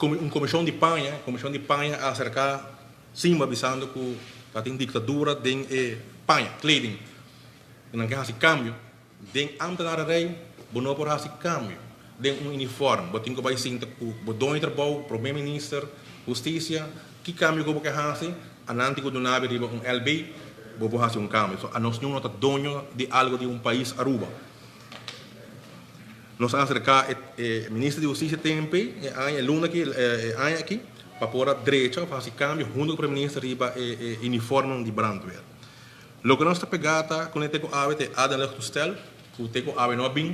Un komishon di paña, komishon di paña a aserká Simba bisando ku ta tin diktadura den e paña, kleding. I nan ke hasi kambio. Den ambtenarerij bo no por hasi kambio den un uniform. Bo tin ku bai sinta ku bo doño di trabou, prome minister, hustisia. Ki kambio ku bo ke hasi, anan tin ku duna bo riba un LB, bo por hasi un kambio. So anos niun no ta doño di algo di un pais Aruba. Nos a aserká e minister di hustisia tempe e aña e luna aki e aña aki pa por a drecha of hasi kambio hunto ku prome minister riba e uniformnan di brandweer. Loke nos ta pegá ta ku te ku awe ta e ademluchttoestel ku te ku awe no a bin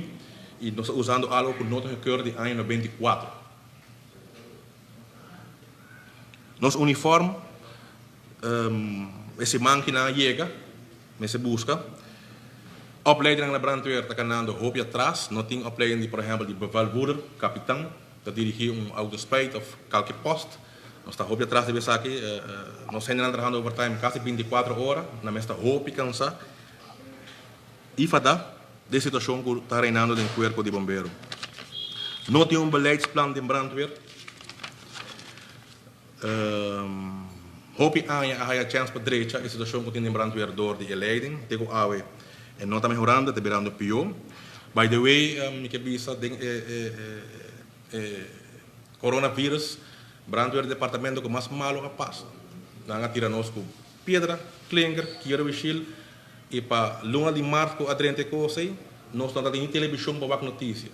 i nos ta usando algo ku no ta gekeurd di aña 94. Nos uniform e siman ki nan a yega mester buska. Opleidingnan na brandweer ta kanando hopi atras. No tin opleiding di por ehempel di bevelvoerder, kapitan, ta dirigí un autospuit of kalke post. Nos ta hopi atras riba esaki. Nos hendenan trahando overtime kasi 24 ora. Nan mes ta hopi kansa i fada den situashon ku ta reinando den kuerpo di bombero. No tin un beleidsplan den brandweer. Hopi aña a haya chèns pa drecha e situashon ku tin den brandweer dor di e leiding. Te ku awe e no ta mehorando, e ta birando pió. By the way, mi ke bisa den e coronavirus, brandweer e departamento ku mas malo a pasa. Nan a tira nos ku piedra, klinker, kier wishil i pa luna di mart ku a drenta e kos ei, nos no ta tin ni telebishon pa wak notisia.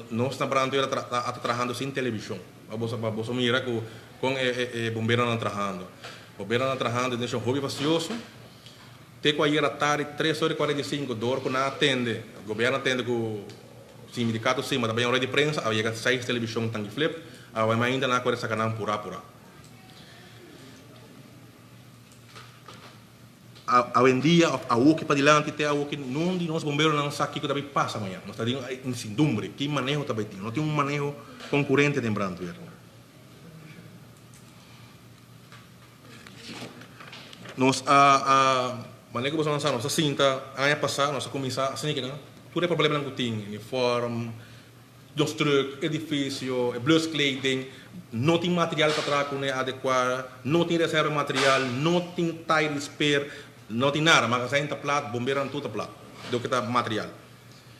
Nos na brandweer a ta trahando sin telebishon. Pa boso pa boso mira ku kon e e bomberonan trahando. Bomberonan trahando den shon hopi fastioso. Te ku ayera tardi tres ora i 45 dor ku nan a tende, gobierno a tende ku sindikato sima ta bai un rueda di prensa a yega seis telebishon tanki flip, awe mainta nan a kore saka nan purá purá. Awendia of awoki padilanti te awoki nun di nos bomberonan sa kiko ta bay pasa mañan. Nos ta den incertidumbre ki maneho ta bay tin. No tin un maneho concurrente den brandweer. Nos a a manera ku boso nan sa nos a sinta aña pasa nos a kuminsá asina kinan tur e problemanan ku tin uniform. Nos truck, edificio, e bluskleding, no tin material pa traha cune adecua, no tin reserva material, no tin tire di spare, no tin nada. Magazijn ta plat, bomberonan tur ta plat, loke ta material.